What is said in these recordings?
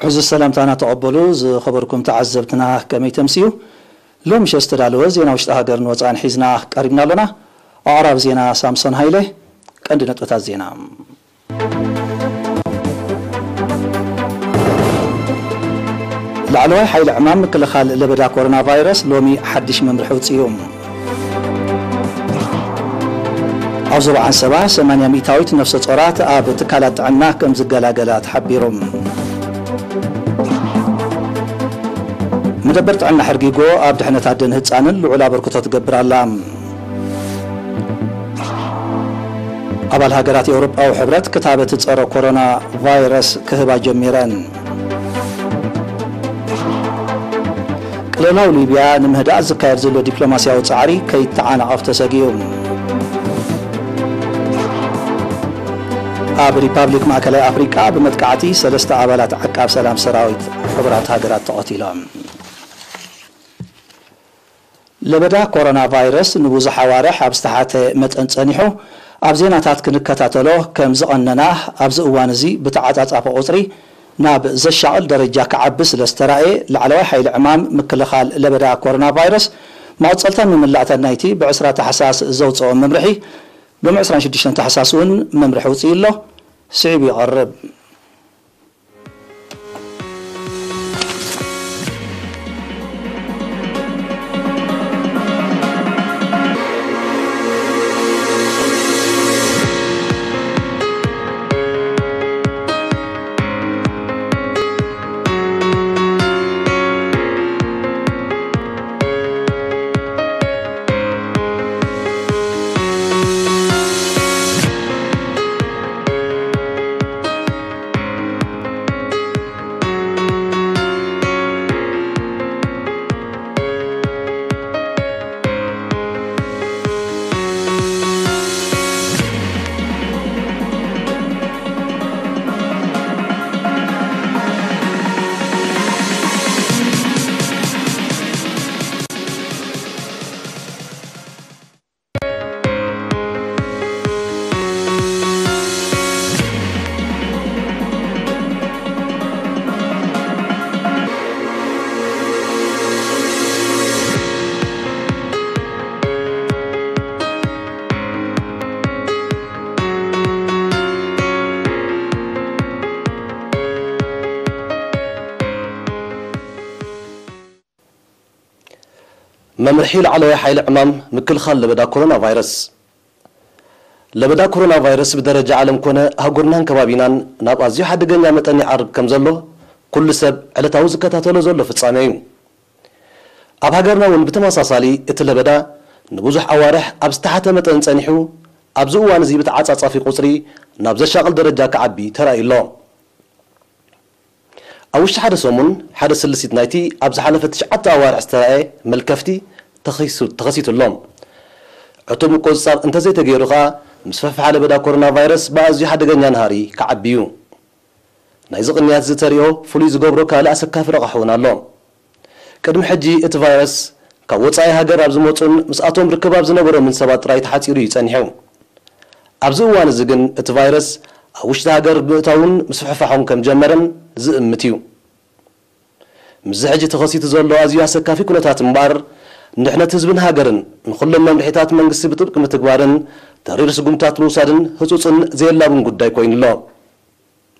ሕዚ ሰላምታና ተቐበሉ። ዝኸበርኩም ተዓዘብትና፣ ከመይ ተምስዩ? ሎም ምሸት ዝተዳለወ ዜና ውሽጢ ሃገርን ወፃእን ሒዝና ቀሪብና ኣሎና። ኣቕራብ ዜና ሳምሶን ሃይለ። ቀንዲ ነጥብታት ዜና። ላዕለዋይ ሓይሊ ዕማም ምክልኻል ለበዳ ኮሮና ቫይረስ ሎሚ ሓድሽ መምርሒ ኣውፅኡ። ኣብ ዞባ ዓንሰባ ሰማንያ ሚእታዊት ነፍሰ ጾራት ኣብ ትካላት ጥዕና ከም ዝገላገላ ተሓቢሩ። መደበር ጥዕና ሕርጊጎ ኣብ ድሕነት ኣደን ህጻንን ልዑል ኣበርክቶ ትገብር ኣላ። ኣባል ሃገራት ኤውሮጳዊ ሕብረት ክታበት ጸረ ኮሮና ቫይረስ ክህባ ጀሚረን። ቅልውላው ሊብያ ንምህዳእ ዝካየድ ዘሎ ዲፕሎማስያዊ ጻዕሪ ከይተዓናቐፍ ተሰጊኡ። ኣብ ሪፓብሊክ ማእከላይ ኣፍሪቃ ብመጥቃዕቲ ሰለስተ ኣባላት ዓቃብ ሰላም ሰራዊት ሕቡራት ሃገራት ተቐቲሎም። ለበዳ ኮሮና ቫይረስ ንብዙሕ ኣዋርሕ ኣብ ዝተሓተ መጠን ጸኒሑ፣ ኣብ ዜናታት ክንከታተሎ ከም ዝቐነና፣ ኣብዚ እዋን እዚ ብተዓጻጻፊ ቁጽሪ ናብ ዘሻቕል ደረጃ ክዓቢ ስለ ዝተራእየ፣ ላዕለዋይ ሓይሊ ዕማም ምክልኻል ለበዳ ኮሮና ቫይረስ መቐጸልታን መመላእታን ናይቲ ብ ዕስራ ታሕሳስ ዘውጽኦ መምርሒ፣ ሎሚ ዕስራን ሽዱሽተን ታሕሳስ እውን መምርሒ ኣውጺኡ ኣሎ። ስዒቡ ይቐርብ። መምርሒ ላዕለዋይ ሓይሊ ዕማም ምክልኻል ለበዳ ኮሮና ቫይረስ። ለበዳ ኮሮና ቫይረስ ብደረጃ ዓለም ኮነ ኣህጉርናን ከባቢናን ናብ ኣዝዩ ሓደገኛ መጠን ይዓርግ ከም ዘሎ ኩሉ ሰብ ዕለታዊ ዝከታተሎ ዘሎ ፍጻሜ እዩ። ኣብ ሃገርና እውን ብተመሳሳሊ እቲ ለበዳ ንብዙሕ ኣዋርሕ ኣብ ዝተሓተ መጠን ጸኒሑ፣ ኣብዚ እዋን እዚ ብተዓጻጻፊ ቁጽሪ ናብ ዘሻቕል ደረጃ ክዓቢ ተራእዩ ኣሎ። ኣብ ውሽጢ ሓደ ሰሙን፣ ሓደ ስልሲት ናይቲ ኣብ ዝሓለፈ ትሽዓተ ኣዋርሕ ዝተራእየ መልከፍቲ ተኸሲቱ፣ ተኸሲቱ ኣሎ። ዕቱብ ምቁጽጻር እንተዘይተገይሩ ከኣ፣ ምስፍሕፋሕ ለበዳ ኮሮና ቫይረስ ብኣዝዩ ሓደገኛ ናህሪ ክዓቢ እዩ። ናይዚ ቅንያት እዚ ተርእዮ ፍሉይ ዝገብሮ ካልእ ኣሰካፊ ረቋሒ እውን ኣሎ። ቅድሚ ሕጂ እቲ ቫይረስ ካብ ወጻኢ ሃገር ኣብ ዝመጹን ምስኣቶም ርክብ ኣብ ዝነበሮምን ሰባት ጥራይ ተሓጺሩ እዩ ጸኒሑ። ኣብዚ እዋን እዚ ግን እቲ ቫይረስ ኣብ ውሽጢ ሃገር ብምእታውን ምስፍሕፋሑን ከም ጀመረን ዝእምት እዩ። ምስዚ ሕጂ ተኸሲቱ ዘሎ ኣዝዩ ኣሰካፊ ኩነታት እምበኣር፣ ንድሕነት ህዝብን ሃገርን ንኹሎም መምርሒታት መንግስቲ ብጥብቂ ምትግባርን ተሪር ስጉምታት ምውሳድን ህጹጽን ዘየላቡን ጉዳይ ኮይኑ ኣሎ።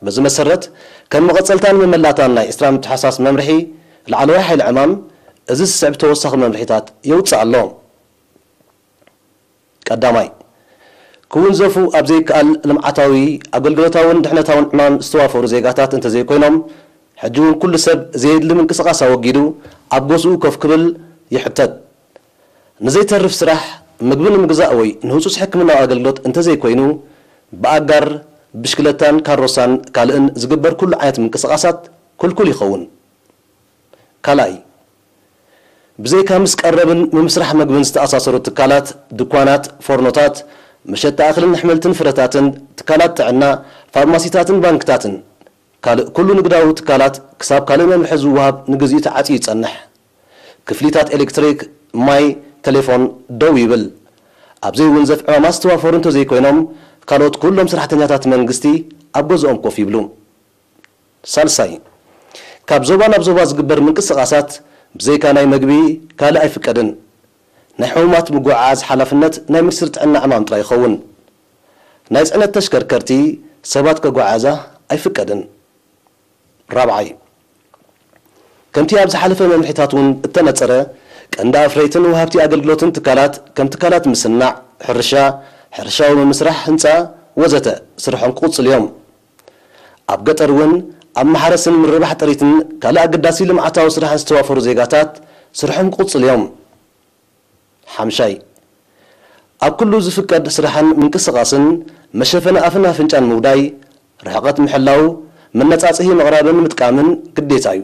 በዚ መሰረት፣ ከም መቐጸልታን መመላእታን ናይ ዕስራ ምትሓሳስ መምርሒ ላዕለዋይ ሓይሊ ዕማም፣ እዚ ዝስዕብ ተወሳኺ መምርሒታት የውጽእ ኣሎ። ቀዳማይ፣ ክውንዘፉ ኣብ ዘይከኣል ልምዓታዊ፣ ኣገልግሎታውን ድሕነታውን ዕማም ዝተዋፈሩ ዜጋታት እንተዘይኮይኖም፣ ሕጂ እውን ኩሉ ሰብ ዘየድሊ ምንቅስቓስ ኣወጊዱ ኣብ ገዝኡ ኮፍ ክብል ይሕተት። ንዘይተርፍ ስራሕ፣ ምግቢ ንምግዛእ ወይ ንህጹጽ ሕክምናዊ ኣገልግሎት እንተዘይኮይኑ፣ ብኣጋር፣ ብሽክለታን ካሮሳን ካልእን ዝግበር ኩሉ ዓይነት ምንቅስቓሳት ክልኩል ይኸውን። ካልኣይ፣ ብዘይካ ምስ ቀረብን ምምስራሕ መግብን ዝተኣሳሰሩ ትካላት፣ ድኳናት፣ ፎርኖታት፣ መሸጣ እኽልን ኣሕምልትን ፍረታትን፣ ትካላት ጥዕና፣ ፋርማሲታትን ባንክታትን፣ ካልእ ኩሉ ንግዳዊ ትካላት ክሳብ ካልእ መምርሒ ዝወሃብ ንግዚኡ ተዓጽዩ ይጸንሕ። ክፍሊታት ኤሌክትሪክ፣ ማይ፣ ቴሌፎን ደው ይብል። ኣብ ዘይውንዘፍ ዕማማት ዝተዋፈሩ እንተዘይኮይኖም፣ ካልኦት ኩሎም ሰራሕተኛታት መንግስቲ ኣብ ገዝኦም ኮፍ ይብሉ። ሳልሳይ፣ ካብ ዞባ ናብ ዞባ ዝግበር ምንቅስቓሳት ብዘይካ ናይ መግቢ ካልእ ኣይፍቀድን። ናይ ሕሙማት ምጉዕዓዝ ሓላፍነት ናይ ሚኒስትሪ ጥዕና ዕማም ጥራይ ይኸውን። ናይ ጽዕነት ተሽከርከርቲ ሰባት ከጓዓዛ ኣይፍቀድን። ራብዓይ፣ ከምቲ ኣብ ዝሓለፈ መምርሒታት እውን እተነጸረ፣ ቀንዲ ኣፍረይትን ወሃብቲ ኣገልግሎትን ትካላት ከም ትካላት ምስናዕ፣ ሕርሻ፣ ሕርሻዊ ምምስራሕ ህንጻ ወዘተ ስርሖም ክቕጽሉ እዮም። ኣብ ገጠር እውን ኣብ ማሕረስን ምርባሕ ጥሪትን ካልእ ኣገዳሲ ልምዓታዊ ስራሕን ዝተዋፈሩ ዜጋታት ስርሖም ክቕጽሉ እዮም። ሓምሻይ፣ ኣብ ኩሉ ዝፍቀድ ስራሕን ምንቅስቓስን መሸፈኒ ኣፍን ኣፍንጫን ምውዳይ፣ ርሕቐት ምሕላው፣ መነጻጽሂ ምቕራብን ምጥቃምን ግዴታ እዩ።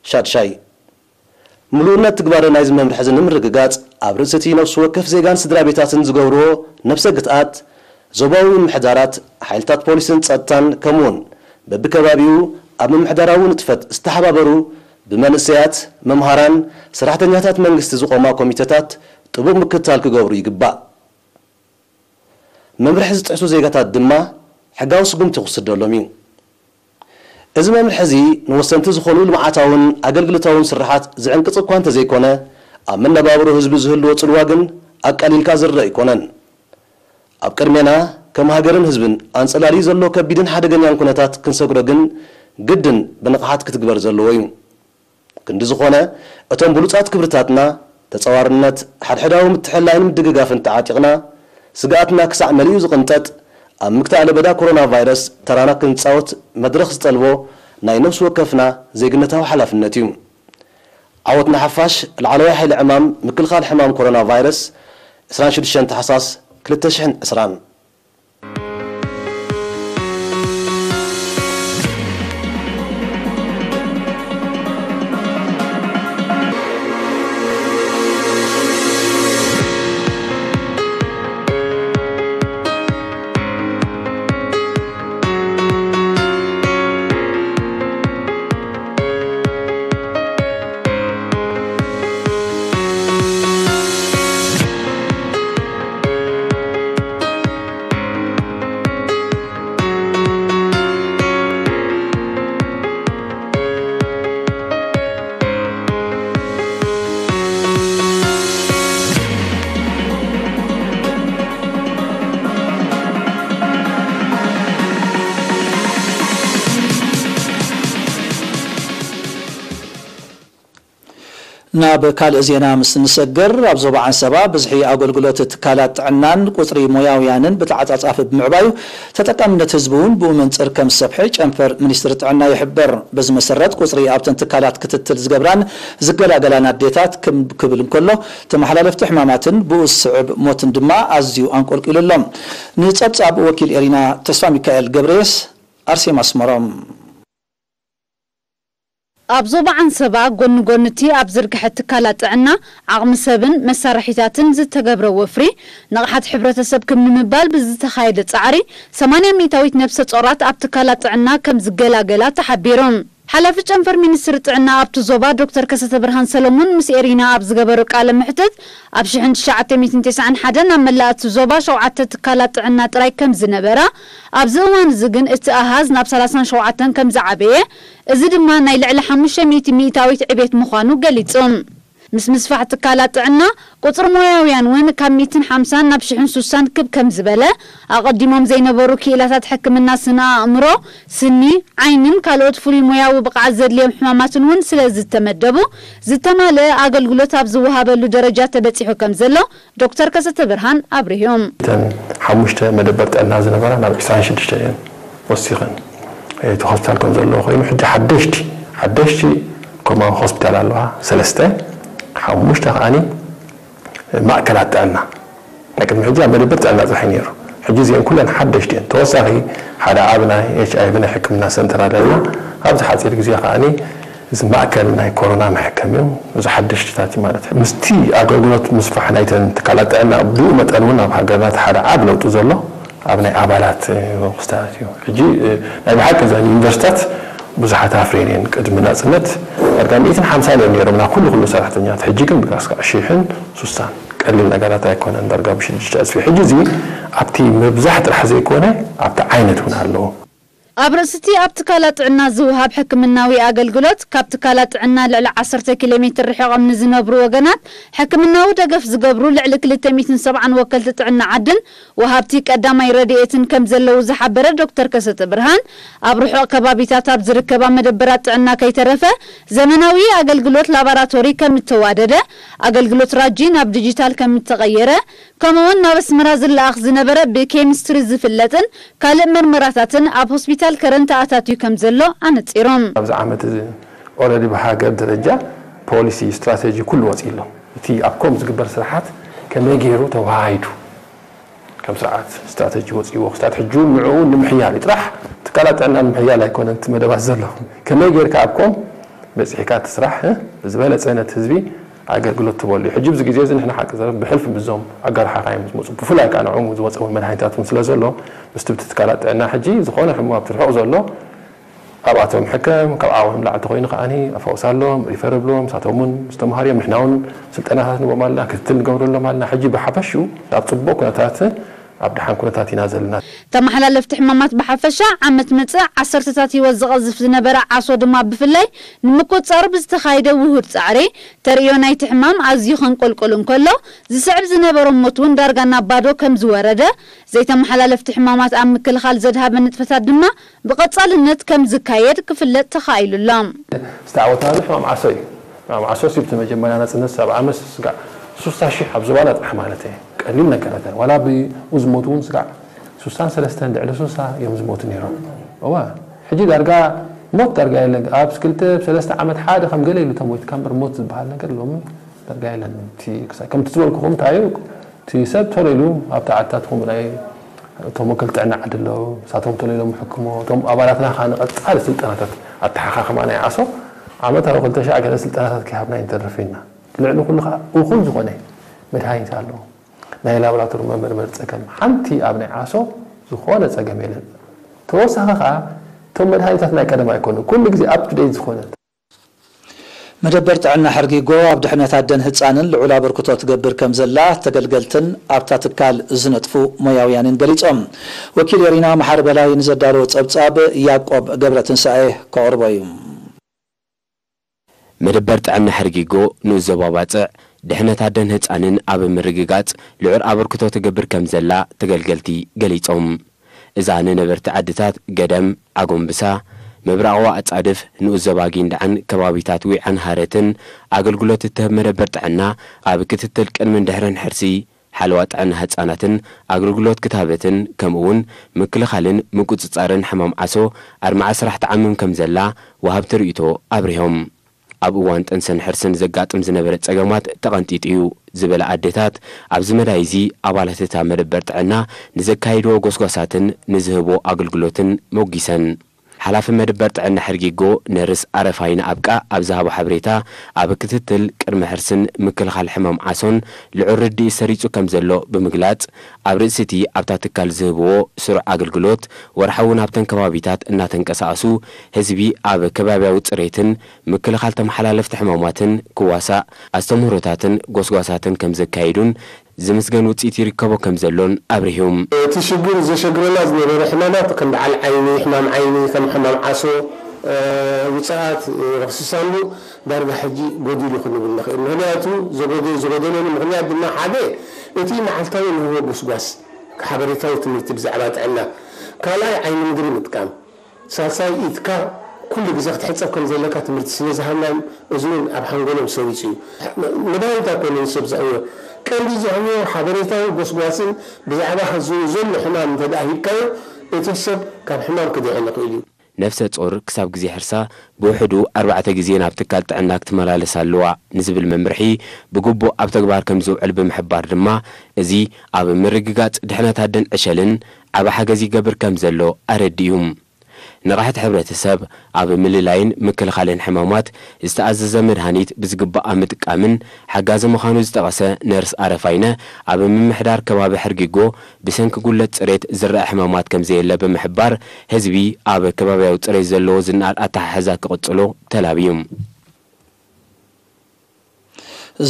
ሻድሻይ፣ ምሉእነት ትግባረ ናይዚ መምርሒ እዚ ንምርግጋጽ፣ ኣብ ርእሲ እቲ ነፍሲ ወከፍ ዜጋን ስድራ ቤታትን ዝገብርዎ ነብሰ ግትኣት፣ ዞባዊ ምምሕዳራት፣ ሓይልታት ፖሊስን ጸጥታን፣ ከምኡውን በብከባቢኡ ኣብ ምምሕዳራዊ ንጥፈት ዝተሓባበሩ ብመንእሰያት፣ መምሃራን፣ ሰራሕተኛታት መንግስቲ ዝቖማ ኮሚተታት ጥቡቕ ምክትታል ክገብሩ ይግባእ። መምርሒ ዝጥሕሱ ዜጋታት ድማ ሕጋዊ ስጉምቲ ክውሰደሎም እዩ። እዚ መምርሒ እዚ ንወሰንቲ ዝኾኑ ልምዓታውን ኣገልግሎታውን ስርሓት ዝዕንቅጽ እኳ እንተዘይኮነ፣ ኣብ መነባብሮ ህዝቢ ዝህልዎ ጽልዋ ግን ኣቃሊልካ ዝረእ ኣይኮነን። ኣብ ቅድሜና ከም ሃገርን ህዝብን ኣንጸላልዩ ዘሎ ከቢድን ሓደገኛን ኩነታት ክንሰግሮ ግን ግድን ብንቕሓት ክትግበር ዘለዎ እዩ። ክንዲ ዝኾነ፣ እቶም ብሉጻት ክብርታትና፣ ተጻዋርነት፣ ሓድሕዳዊ ምትሕልላይን ምድግጋፍን ተዓጢቕና፣ ስግኣትና ክሳዕ መሊኡ ዝቕንጠጥ፣ ኣብ ምክታእ ለበዳ ኮሮና ቫይረስ ተራና ክንጻወት መድረኽ ዝጠልቦ ናይ ነፍሲ ወከፍና ዜግነታዊ ሓላፍነት እዩ። ዓወት ንሓፋሽ! ላዕለዋይ ሓይሊ ዕማም ምክልኻል ሕማም ኮሮና ቫይረስ፣ ዕስራን ሽዱሽተን ታሕሳስ ክልተ ሽሕን ዕስራን። ናብ ካልእ ዜና ምስ ንሰግር፣ ኣብ ዞባ ዓንሰባ ብዝሒ ኣገልግሎት ትካላት ጥዕናን ቁጽሪ ሞያውያንን ብተዓጻጻፊ ብምዕባዩ፣ ተጠቃምነት ህዝቢ እውን ብኡ መንጽር ከም ዝሰፍሐ ጨንፈር ሚኒስትሪ ጥዕና ይሕብር። በዚ መሰረት፣ ቁጽሪ ኣብተን ትካላት ክትትል ዝገብራን ዝገላገላን ኣዴታት ክም ክብል እንከሎ፣ ተመሓላለፍቲ ሕማማትን ብኡ ዝስዕብ ሞትን ድማ ኣዝዩ ኣንቆልቂሉ ኣሎ። ንጸብጻብ ወኪል ኤሪና ተስፋ ሚካኤል ገብረየስ፣ ኣርሴማ ኣስመሮም። ኣብ ዞባ ዓንሰባ፣ ጎኒ ጎኒ እቲ ኣብ ዝርግሐ ትካላት ጥዕና፣ ዓቕሚ ሰብን መሳርሒታትን ዝተገብረ ወፍሪ፣ ንቕሓት ሕብረተሰብ ክብ ንምባል ብዝተኻየደ ጻዕሪ፣ ሰማንያ ሚእታዊት ነብሰ ጾራት ኣብ ትካላት ጥዕና ከም ዝገላገላ ተሓቢሩ። ሓላፊ ጨንፈር ሚኒስትሪ ጥዕና ኣብቲ ዞባ ዶክተር ከሰተ ብርሃን ሰለሙን ምስ ኤሪና ኣብ ዝገበሮ ቃለ መሕትት፣ ኣብ ሽሕን ትሽዓተ ሚእትን ተስዓን ሓደን ኣብ መላእ እቲ ዞባ ሸውዓተ ትካላት ጥዕና ጥራይ ከም ዝነበራ፣ ኣብዚ እዋን እዚ ግን እቲ ኣሃዝ ናብ ሰላሳን ሸውዓተን ከም ዝዓበየ፣ እዚ ድማ ናይ ልዕሊ ሓሙሽተ ሚእቲ ሚእታዊት ዕቤት ምዃኑ ገሊጹ። ምስ ምስፋሕ ትካላት ጥዕና፣ ቁጽሪ ሞያውያን እውን ካብ ሚእትን ሓምሳን ናብ ሽሕን ሱሳን ክብ ከም ዝበለ፣ ኣቐዲሞም ዘይነበሩ ክኢላታት ሕክምና ስነ ኣእምሮ፣ ስኒ፣ ዓይንን ካልኦት ፍሉይ ሞያዊ ብቕዓት ዘድልዮም ሕማማትን እውን ስለ ዝተመደቡ፣ ዝተማልአ ኣገልግሎት ኣብ ዝወሃበሉ ደረጃ ተበጺሑ ከም ዘሎ ዶክተር ከሰተ ብርሃን ኣብሪሆም። እተን ሓሙሽተ መደበር ጥዕና ዝነበራ ናብ ዕስራን ሽዱሽተ እየን ወሲኸን። እቲ ሆስፒታል ከም ዘለዎ ኮይኑ፣ ሕጂ ሓደሽቲ፣ ሓደሽቲ ኮማዊ ሆስፒታል ኣለዋ፣ ሰለስተ፣ ሓሙሽተ ከዓኒ ማእከላት ጥዕና። ናይ ቅድሚ ሕጂ ኣብ መደበር ጥዕና ጥራሕ እዩ ነይሩ። ሕጂ እዚአን ኩለን ሓደሽቲ እየን። ተወሳኺ ሓደ ዓቢ ናይ ኤች ኣይ ቪ ናይ ሕክምና ሰንተር ኣለና። ኣብዚ ሓጺር ግዜ ከዓኒ እዚ ማእከል ናይ ኮሮና መሐከሚ እዩ። እዚ ሓደሽትታት እዩ ማለት እዩ። ምስቲ ኣገልግሎት ምስፋሕ ናይተን ትካላት ጥዕና ብኡ መጠን እውን ኣብ ሃገርና እቲ ሓደ ዓቢ ለውጢ ዘሎ ኣብ ናይ ኣባላት፣ እ፣ ክስታት እዩ። ሕጂ፣ እ፣ ናይ ብሓቂ እዘን ዩኒቨርሲታት ብዙሓት ኣፍርየን እየን። ቅድሚ ናጽነት ዳርጋ ሚእትን ሓምሳን እዮም ነይሮም ናብ ኩሉ ኩሉ ሰራሕተኛታት። ሕጂ ግን ብጋስካ ሽሕን ሱሳን ቀሊል ነገራት ኣይኮነን። ዳርጋ ብሽዱሽተ ዕጽፊ። ሕጂ እዚ ኣብቲ ምብዛሕ ጥራሕ ዘይኮነ ኣብቲ ዓይነት እውን ኣለዎ። ኣብ ርእስቲ ኣብ ትካላት ጥዕና ዝወሃብ ሕክምናዊ ኣገልግሎት፣ ካብ ትካላት ጥዕና ልዕሊ ዓሰርተ ኪሎ ሜትር ርሒቖም ንዝነብሩ ወገናት ሕክምናዊ ደገፍ ዝገብሩ ልዕሊ ክልተ ሚእትን ሰብዓን ወከልቲ ጥዕና ዓድን ወሃብቲ ቀዳማይ ረድኤትን ከም ዘለዉ ዝሓበረ ዶክተር ከሰተ ብርሃን፣ ኣብ ርሑቕ ከባቢታት ኣብ ዝርከባ መደበራት ጥዕና ከይተረፈ ዘመናዊ ኣገልግሎት ላባራቶሪ ከም እተዋደደ፣ ኣገልግሎት ራጂ ናብ ዲጂታል ከም እተቐየረ፣ ከምኡውን ናብ ኣስመራ ዝለኣኽ ዝነበረ ብኬሚስትሪ ዝፍለጥን ካልእ መርመራታትን ኣብ ሆስፒታል ከረን ተኣታትዩ ከም ዘሎ ኣነጺሮም። ኣብዚ ዓመት እዚ ኦረዲ ብሃገር ደረጃ ፖሊሲ ስትራቴጂ ኩሉ ወፂኡ ኣሎ። እቲ ኣብ ኮም ዝግበር ስራሓት ከመይ ገይሩ ተዋሃሂዱ ከም ስርዓት ስትራቴጂ ወፂዎ ክስታት ሕጂ እውን ንዕኡ ንምሕያል እዩ ጥራሕ። ትካላት ጥዕና ንምሕያል ኣይኮነን እቲ መደባት ዘሎ፣ ከመይ ጌርካ ኣብ ኮም በፂሕካ እቲ ስራሕ እ፣ ዝበለፀ ነቲ ህዝቢ ኣገልግሎት ትበሉ እዩ። ሕጂ ኣብዚ ግዜ እዚ ንሕና ሓቂ ዘረብ ብሕልፊ ብዞም ኣጋር ሓኻይም ዝመፁ ብፍላይ ከዓ ንዕኡ ዝወፀ እውን መድሃኒታት እውን ስለ ዘሎ ምስቲ ብቲ ትካላት ጥዕና ሕጂ ዝኾነ ሕሙም ኣብቲ ርሑቕ ዘሎ ኣብኣቶም ሕከም፣ ካብ ዓቕሞም ላዕሊ ተኾይኑ ከዓኒ ኣፋውሳሎም፣ ሪፈር ኣብሎም፣ ንሳቶም እውን ምስ ተምሃርዮም ንሕና እውን ስልጠናታት ንቦም ኣለና፣ ክትትል ንገብረሎም ኣለና። ሕጂ ብሓፈሽኡ ኣብ ፅቡቕ ኩነታት ኣብ ደሓን ኩነታት ኢና ዘለና። ተመሓላለፍቲ ሕማማት ብሓፈሻ ዓመት መጽእ ዓሰርተታት ህይወት ዝቐዝፍ ዝነበረ ዓሶ ድማ ብፍላይ ንምቁጽጻሩ ብዝተኻየደ ውሁድ ጻዕሪ ተርእዮ ናይቲ ሕማም ኣዝዩ ከንቆልቁል እንከሎ ዝስዕብ ዝነበሮ ሞት እውን ዳርጋ ናብ ባዶ ከም ዝወረደ ዘይተመሓላለፍቲ ሕማማት ኣብ ምክልኻል ዘድሃበ ንጥፈታት ድማ ብቐጻልነት ከም ዝካየድ ክፍለጥ ተኻኢሉ ኣሎ። ዝተዓወትናሉ ሕማም ዓሶ እዩ። ሕማም ዓሶ ሲ ብቲ መጀመርያ ናጽነት ሰብዓ ዓመት ስጋዕ ሱሳ ሺሕ ኣብ ዞባና ጥራሕ ማለት እዩ። ቀሊል ነገር ኣይኮነን። ዋላ ብኡ ዝሞቱ እውን ስጋዕ ሱሳን ሰለስተን ልዕሊ ሱሳ እዮም ዝሞቱ ነይሮም። እዋ ሕጂ ዳርጋ ሞት ዳርጋ የለን። ኣብ ክልተ ሰለስተ ዓመት ሓደ ከም ገለ ኢሉ ተሞይትካ እምበር ሞት ዝበሃል ነገር ሎሚ ዳርጋ የለን። እቲ ክሳ-፣ ከምቲ ዝበልኩኹም እንታይ እዩ እቲ ሰብ ቶሎ ኢሉ ኣብቲ ዓድታትኩም ናይ እቶም ወከልቲ ጥዕና ዓዲ ኣለዉ፣ ንሳቶም ቶሎ ኢሎም ይሕክሞ፣ እቶም ኣባላትና ከዓ ንቐጻሊ ስልጠናታት ኣተሓኻኽማ ናይ ዓሶ ዓመታዊ ክልተ ሺሕ ገለ ስልጠናታት ከይሃብና ኣይንተርፍን ኢና። ልዕሊ ኩሉ ከዓ እኹል ዝኾነ መድሃኒት ኣለዎ። ናይ ላቦራቶሪ መመርመሪ ጸገም ሓንቲ ኣብ ናይ ዓሶ ዝኾነ ጸገም የለን። ተወሳኺ ከዓ እቶም መድሃኒታት ናይ ቀደም ኣይኮኑን፣ ኩሉ ግዜ ኣፕ ቱ ዴት ዝኾነ። መደበር ጥዕና ሕርጊጎ ኣብ ድሕነት ኣደን ህጻንን ልዑል ኣበርክቶ ትገብር ከም ዘላ ተገልገልትን ኣብታ ትካል ዝነጥፉ ሞያውያንን ገሊጾም። ወኪል ኤሪና መሓሪ በላይ ንዘዳለዎ ጸብጻብ ያዕቆብ ገብረትንሳኤ ከቕርቦ እዩ። መደበር ጥዕና ሕርጊጎ ንኡስ ዞባ ባጽዕ ድሕነት ኣደን ህጻንን ኣብ ምርግጋጽ ልዑል ኣበርክቶ ትገብር ከም ዘላ ተገልገልቲ ገሊጾም። እዛ ንነበርቲ ዓድታት ገደም፣ ዓጎምብሳ፣ ምብራቕዋ ኣጻድፍ፣ ንኡስ ዞባ ጊንዳዕን ከባቢታት ዊዓን ሃረትን ኣገልግሎት እትህብ መደበር ጥዕና ኣብ ክትትል ቅድምን ድሕርን ሕርሲ፣ ሓለዋ ጥዕና ህጻናትን ኣገልግሎት ክታበትን ከምኡውን ምክልኻልን ምቁጽጻርን ሕማም ዓሶ ኣድማዒ ስራሕ ትዓምም ከም ዘላ ወሃብቲ ርእይቶ ኣብሪሆም። ኣብ እዋን ጥንስን ሕርስን ዘጋጥም ዝነበረ ጸገማት ተቐንጢጡ እዩ ዝበላ ኣዴታት፣ ኣብዚ መዳይ እዚ ኣባላት እታ መደበር ጥዕና ንዘካይድዎ ጎስጓሳትን ንዝህብዎ ኣገልግሎትን ሞጊሰን። ሓላፊ መደበር ጥዕና ሕርጊጎ ነርስ ኣረፋይነ ኣብቃ ኣብ ዝሃቦ ሓበሬታ፣ ኣብ ክትትል ቅድመ ሕርስን ምክልኻል ሕማም ዓሶን ልዑል ርድኢት ሰሪጹ ከም ዘሎ ብምግላጽ፣ ኣብ ርእሲ እቲ ኣብታ ትካል ዝህብዎ ስሩዕ ኣገልግሎት ወርሓዊ ናብተን ከባቢታት እናተንቀሳቐሱ ህዝቢ ኣብ ከባብያዊ ጽሬትን ምክልኻል ተመሓላለፍቲ ሕማማትን ክዋሳእ ኣስተምህሮታትን ጎስጓሳትን ከም ዘካየዱን ዝምስገን ውጽኢት ይርከቦ ከም ዘሎን ኣብሪሁ። እቲ ሽግር ዘሸግረና ዝነበረ ሕማማት ከም በዓል ዓይኒ፣ ሕማም ዓይኒ፣ ከም ሕማም ዓሶ፣ እ፣ ውጽኣት፣ እ፣ ረኽሲ ሳምቡ ዳርጋ ሕጂ ጎዲሉ ክንብል ንኽእል። ምኽንያቱ ዘጎደ-፣ ዝጎደለሉ ምኽንያት ድማ ሓደ እቲ መዓልታዊ ንህቦ ጎስጓስ ሓበሬታዊ ትምህርቲ ብዛዕባ ጥዕና፣ ካልኣይ ዓይኒ ምድሪ ምጥቃም፣ ሳልሳይ ኢድካ ኩሉ ግዜ ክትሕጸብ ከም ዘለካ ትምህርቲ ስለ ዝሃብናዮም፣ እዚ እውን ኣብ ሓንጎሎም ሰሪጹ እዩ። መድሃኒት ኣይኮነን ሰብ ዘዕብዮ፣ ቀንዲ ዘዕብዮ ሓበሬታዊ ጎስጓስን ብዛዕባ ዝ-፣ ዘሎ ሕማም እንተ ደኣ ሂብካዮ፣ እቲ ሰብ ካብ ሕማም ክድሕን ይኽእል እዩ። ነፍሰ ጾር ክሳብ ግዜ ሕርሳ ብውሕዱ ኣርባዕተ ግዜ ናብ ትካል ጥዕና ክትመላለስ ኣለዋ ንዝብል መምርሒ ብግቡእ ኣብ ተግባር ከም ዝውዕል ብምሕባር ድማ፣ እዚ ኣብ ምርግጋጽ ድሕነት ኣደን ዕሸልን ዓቢ ሓገዝ ይገብር ከም ዘሎ ኣረዲኡ። ንቕሓት ሕብረተሰብ ኣብ ምልላይን ምክልኻልን ሕማማት ዝተኣዘዘ መድሃኒት ብዝግባእ ኣብ ምጥቃምን ሓጋዚ ምዃኑ ዝጠቐሰ ነርስ ኣረፋይነ፣ ኣብ ምምሕዳር ከባቢ ሕርጊጎ ብሰንኪ ጉለት ጽሬት ዝረኣ ሕማማት ከም ዘየለ ብምሕባር፣ ህዝቢ ኣብ ከባብያዊ ጽሬት ዘለዎ ዝነኣድ ኣተሓሕዛ ክቕጽሎ ተላብዩ።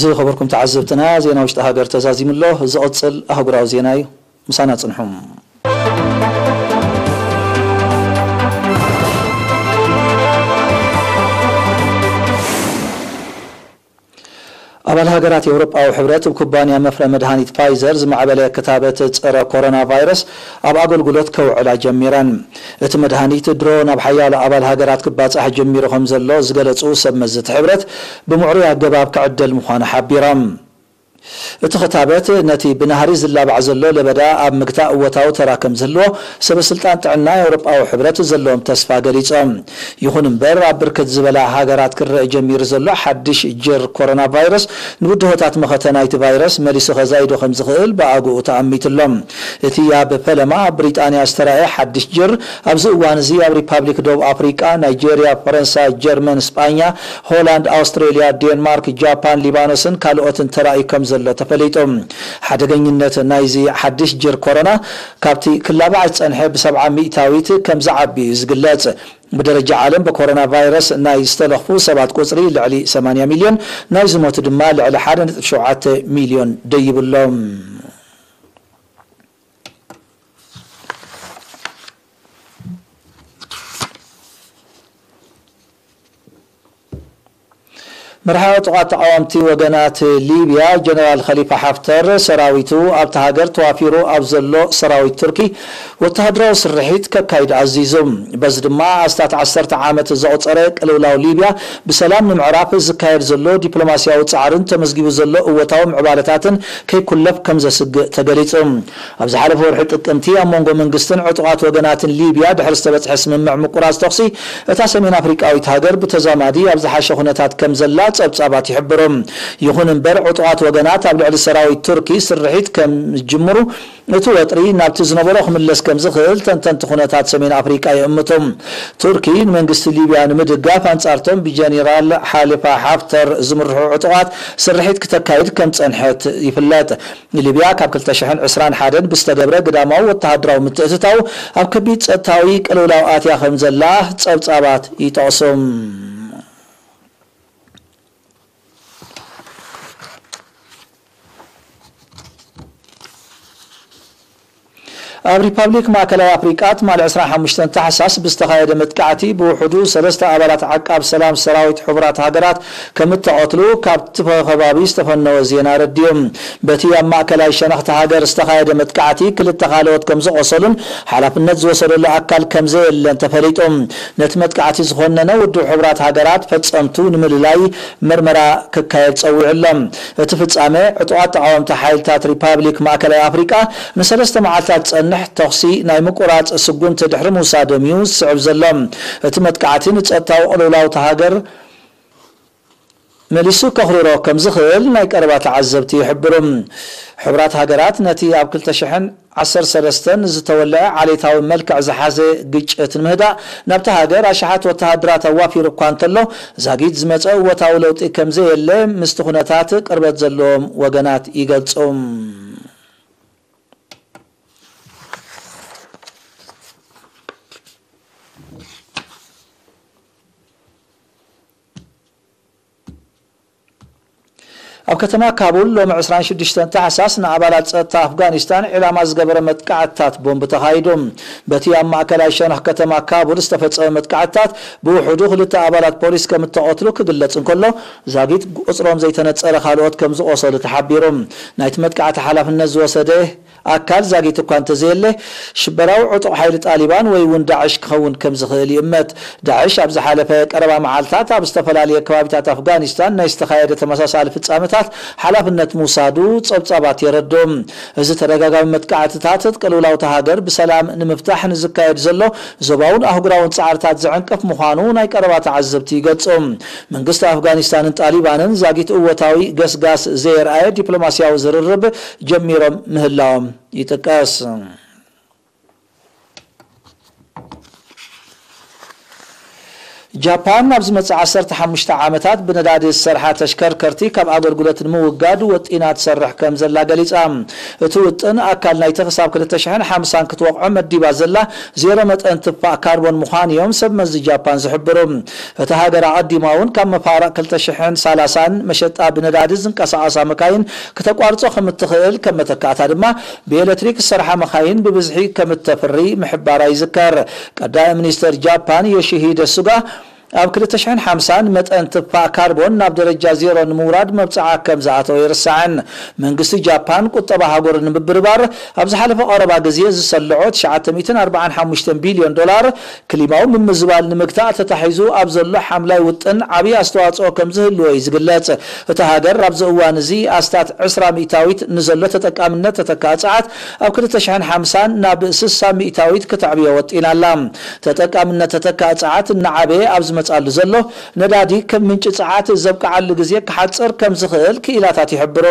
ዝኸበርኩም ተዓዘብትና፣ ዜና ውሽጢ ሃገር ተዛዚሙ ኣሎ። ዝቕጽል ኣህጉራዊ ዜና እዩ። ምሳና ጽንሑ። ኣባል ሃገራት ኤውሮጳዊ ሕብረት፣ ብኩባንያ መፍረ መድሃኒት ፋይዘር ዝማዕበለ ክታበት ጸረ ኮሮና ቫይረስ ኣብ ኣገልግሎት ከውዕላ ጀሚረን። እቲ መድሃኒት ድሮ ናብ ሓያሎ ኣባል ሃገራት ክባጻሕ ጀሚሩ ከም ዘሎ ዝገለጹ ሰብ መዚ እቲ ሕብረት፣ ብምዕሩይ ኣገባብ ክዕደል ምዃኑ ሓቢሮም። እቲ ክታበት ነቲ ብናህሪ ዝላባዕ ዘሎ ለበዳ ኣብ ምግታእ እወታዊ ተራ ከም ዝህልዎ ሰበ ስልጣን ጥዕና ኤውሮጳዊ ሕብረት ዘለዎም ተስፋ ገሊጾም። ይኹን እምበር፣ ኣብ ብርክት ዝበላ ሃገራት ክረአ ጀሚሩ ዘሎ ሓድሽ ጅር ኮሮና ቫይረስ ንብድሆታት መኸተ ናይቲ ቫይረስ መሊሱ ከዛይዶ ከም ዝኽእል ብኣግኡ ተኣሚቱ ኣሎ። እቲ ኣብ ፈለማ ኣብ ብሪጣንያ ዝተራእየ ሓድሽ ጅር ኣብዚ እዋን እዚ ኣብ ሪፓብሊክ ደቡብ ኣፍሪቃ፣ ናይጄርያ፣ ፈረንሳ፣ ጀርመን፣ ስጳኛ፣ ሆላንድ፣ ኣውስትሬልያ፣ ዴንማርክ፣ ጃፓን፣ ሊባኖስን ካልኦትን ተራእዩ ከም ዘሎ ተፈሊጡ። ሓደገኝነት ናይዚ ሓድሽ ጅር ኮሮና ካብቲ ክላባዕ ዝጸንሐ ብሰብዓ ሚእታዊት ከም ዝዓቢ እዩ ዝግለጽ። ብደረጃ ዓለም ብኮሮና ቫይረስ ናይ ዝተለኽፉ ሰባት ቁጽሪ ልዕሊ ሰማንያ ሚልዮን፣ ናይ ዝሞቱ ድማ ልዕሊ ሓደ ነጥቢ ሸውዓተ ሚልዮን ደይብሎም። መርሓ ዕጡቓት ተቓወምቲ ወገናት ሊብያ ጀነራል ኸሊፋ ሓፍተር፣ ሰራዊቱ ኣብታ ሃገር ተዋፊሩ ኣብ ዘሎ ሰራዊት ቱርኪ ወተሃደራዊ ስርሒት ከካይድ ኣዚዙ። በዚ ድማ ኣስታት ዓሰርተ ዓመት ዘቑጸረ ቅልውላው ሊብያ ብሰላም ንምዕራፍ ዝካየድ ዘሎ ዲፕሎማስያዊ ጻዕርን ተመዝጊቡ ዘሎ እወታዊ ምዕባለታትን ከይኩለፍ ከም ዘስግእ ተገሊጹ። ኣብ ዝሓለፈ ወርሒ ጥቅምቲ ኣብ መንጎ መንግስትን ዕጡቓት ወገናትን ሊብያ ድሕሪ ዝተበጽሐ ስምምዕ ምቁራጽ ተኹሲ፣ እታ ሰሜን ኣፍሪቃዊት ሃገር ብተዛማዲ ኣብ ዝሓሸ ኩነታት ከም ዘላ ጸብጻባት ይሕብሩ። ይኹን እምበር፣ ዕጡቓት ወገናት ኣብ ልዕሊ ሰራዊት ቱርኪ ስርሒት ከም ዝጅምሩ፣ እቲ ወጥሪ ናብቲ ዝነበሮ ክምለስ ከም ዝኽእል ተንተንቲ ኩነታት ሰሜን ኣፍሪቃ ይእምቱ። ቱርኪ ንመንግስቲ ሊብያ ንምድጋፍ፣ ኣንጻርቶም ብጀኔራል ሓሊፋ ሓፍተር ዝምርሑ ዕጡቓት ስርሒት ክተካይድ ከም ጸንሐት ይፍለጥ። ሊብያ ካብ ክልተ ሽሕን ዕስራን ሓደን ብዝተገብረ ግዳማዊ ወተሃደራዊ ምትእትታው ኣብ ከቢድ ጸጥታዊ ቅልውላው ኣትያ ከም ዘላ ጸብጻባት ይጠቕሱ። ኣብ ሪፓብሊክ ማእከላይ ኣፍሪቃ ትማሊ ዕስራን ሓሙሽተን ታሕሳስ ብዝተኻየደ መጥቃዕቲ ብውሕዱ ሰለስተ ኣባላት ዓቃብ ሰላም ሰራዊት ሕቡራት ሃገራት ከም እተቐትሉ ካብቲ ከባቢ ዝተፈነወ ዜና ኣረዲኡ። በቲ ኣብ ማእከላይ ሸነኽቲ ሃገር ዝተኻየደ መጥቃዕቲ ክልተ ካልኦት ከም ዝቖሰሉን ሓላፍነት ዝወሰደሉ ኣካል ከም ዘየለን ተፈሊጡ። ነቲ መጥቃዕቲ ዝኾነነ ውድብ ሕቡራት ሃገራት ፈጸምቱ ንምልላይ ምርመራ ክካየድ ጸዊዑ ኣሎ። እቲ ፍጻመ፣ ዕጡቓት ተቓወምቲ ሓይልታት ሪፓብሊክ ማእከላይ ኣፍሪቃ ንሰለስተ መዓልታት ዝጸንሕ ተኹሲ ናይ ምቁራጽ ስጉምቲ ድሕሪ ምውሳዶም እዩ ዝስዕብ ዘሎ። እቲ መጥቃዕቲ ንጸጥታዊ ቅልውላው እታ ሃገር መሊሱ ከኽርሮ ከም ዝኽእል ናይ ቀረባ ተዓዘብቲ ይሕብሩ። ሕቡራት ሃገራት ነቲ ኣብ ክልተ ሽሕን ዓሰርተ ሰለስተን ዝተወልዐ ዓሌታዊ መልክዕ ዝሓዘ ግጭት ንምህዳእ ናብታ ሃገር ኣሽሓት ወተሃደራት ኣዋፊሩ እኳ እንተሎ፣ ዛጊት ዝመጸ እወታዊ ለውጢ ከም ዘየለ ምስቲ ኩነታት ቅርበት ዘለዎም ወገናት ይገልጹ። ኣብ ከተማ ካቡል ሎሚ ዕስራን ሽዱሽተን ታሕሳስ ንኣባላት ጸጥታ ኣፍጋኒስታን ዒላማ ዝገበረ መጥቃዕትታት ቦምብ ተኻይዱ። በቲ ኣብ ማእከላይ ሸነኽ ከተማ ካቡል ዝተፈጸመ መጥቃዕትታት ብውሕዱ ክልተ ኣባላት ፖሊስ ከም እተቐትሉ ክግለጽ እንከሎ፣ ዛጊት ቁጽሮም ዘይተነጸረ ካልኦት ከም ዝቖሰሉ ተሓቢሩ። ናይቲ መጥቃዕቲ ሓላፍነት ዝወሰደ ኣካል ዛጊት እኳ እንተዘየለ፣ ሽበራዊ ዕጡቕ ሓይሊ ጣሊባን ወይ እውን ዳዕሽ ክኸውን ከም ዝኽእል ይእመት። ዳዕሽ ኣብ ዝሓለፈ ቀረባ መዓልታት ኣብ ዝተፈላለየ ከባቢታት ኣፍጋኒስታን ናይ ዝተኻየደ ተመሳሳሊ ፍጻመታት ሓላፍነት ምውሳዱ ጸብጻባት የረድኡ። እዚ ተደጋጋሚ መጥቃዕትታት፣ ቅልውላው እታ ሃገር ብሰላም ንምፍታሕ ንዝካየድ ዘሎ ዞባውን ኣህጉራውን ጻዕርታት ዝዕንቅፍ ምዃኑ ናይ ቀረባ ተዓዘብቲ ይገልጹ። መንግስቲ ኣፍጋኒስታንን ጣሊባንን ዛጊት እወታዊ ገስጋስ ዘየርኣየ ዲፕሎማስያዊ ዝርርብ ጀሚሮም ምህላዎም ይጥቀስ። ጃፓን ኣብ ዝመጽእ ዓሰርተ ሓሙሽተ ዓመታት ብነዳዲ ዝሰርሓ ተሽከርከርቲ ካብ ኣገልግሎት ንምውጋድ ወጢና ትሰርሕ ከም ዘላ ገሊጻ። እቲ ውጥን ኣካል ናይቲ ክሳብ ክልተ ሽሕን ሓምሳን ክትወቕዖ መዲባ ዘላ ዜሮ መጠን ትፋእ ካርቦን ምዃኑ እዮም ሰብ መዚ ጃፓን ዝሕብሩ። እታ ሃገር ኣቐዲማ እውን ካብ መፋርቕ ክልተ ሽሕን ሰላሳን መሸጣ ብነዳዲ ዝንቀሳቐሳ መካይን ክተቋርጾ ከም እትኽእል፣ ከም መተካእታ ድማ ብኤሌክትሪክ ዝሰርሓ መኻይን ብብዝሒ ከም እተፍሪ ምሕባራ ይዝከር። ቀዳማይ ሚኒስተር ጃፓን ዮሺሂደ ሱጋ ኣብ ክልተ ሽሕን ሓምሳን መጠን ትፋእ ካርቦን ናብ ደረጃ ዜሮ ንምውራድ መብጽዓ ከም ዝኣተወ ይርሳዕን። መንግስቲ ጃፓን ቁጠባ ሃገሩ ንምብርባር ኣብ ዝሓለፈ ቀረባ ግዜ ዝሰልዖ ትሽዓተ ሚእትን ኣርባዓን ሓሙሽተን ቢልዮን ዶላር ክሊማዊ ምምዝባል ንምግታእ ተታሒዙ ኣብ ዘሎ ሓምላይ ውጥን ዓብዪ ኣስተዋጽኦ ከም ዝህልዎ እዩ ዝግለጽ። እታ ሃገር ኣብዚ እዋን እዚ ኣስታት ዕስራ ሚእታዊት ንዘሎ ተጠቃምነት ተተካእ ጸዓት ኣብ ክልተ ሽሕን ሓምሳን ናብ ስሳ ሚእታዊት ክተዕብዮ ወጢና ኣላ። ተጠቃምነት ተተካእ ጸዓት እናዓበየ ኣብ ዝመጻሉ ዘሎ፣ ነዳዲ ከም ምንጪ ጸዓት ዘብቅዓሉ ግዜ ክሓጽር ከም ዝኽእል ክኢላታት ይሕብሩ።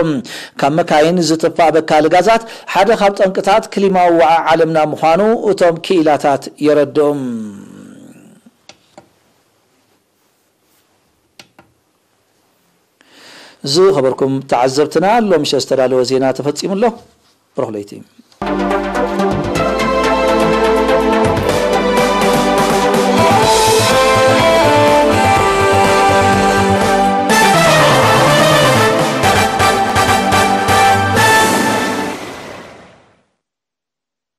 ካብ መካይን ዝትፋእ በካሊ ጋዛት ሓደ ካብ ጠንቅታት ክሊማዊ ዋዒ ዓለምና ምዃኑ እቶም ክኢላታት የረድኡ። ዝኸበርኩም ተዓዘብትና፣ ሎምሸ ዝተዳለወ ዜና ተፈጺሙ ኣሎ። ብሩኽ ለይቲ።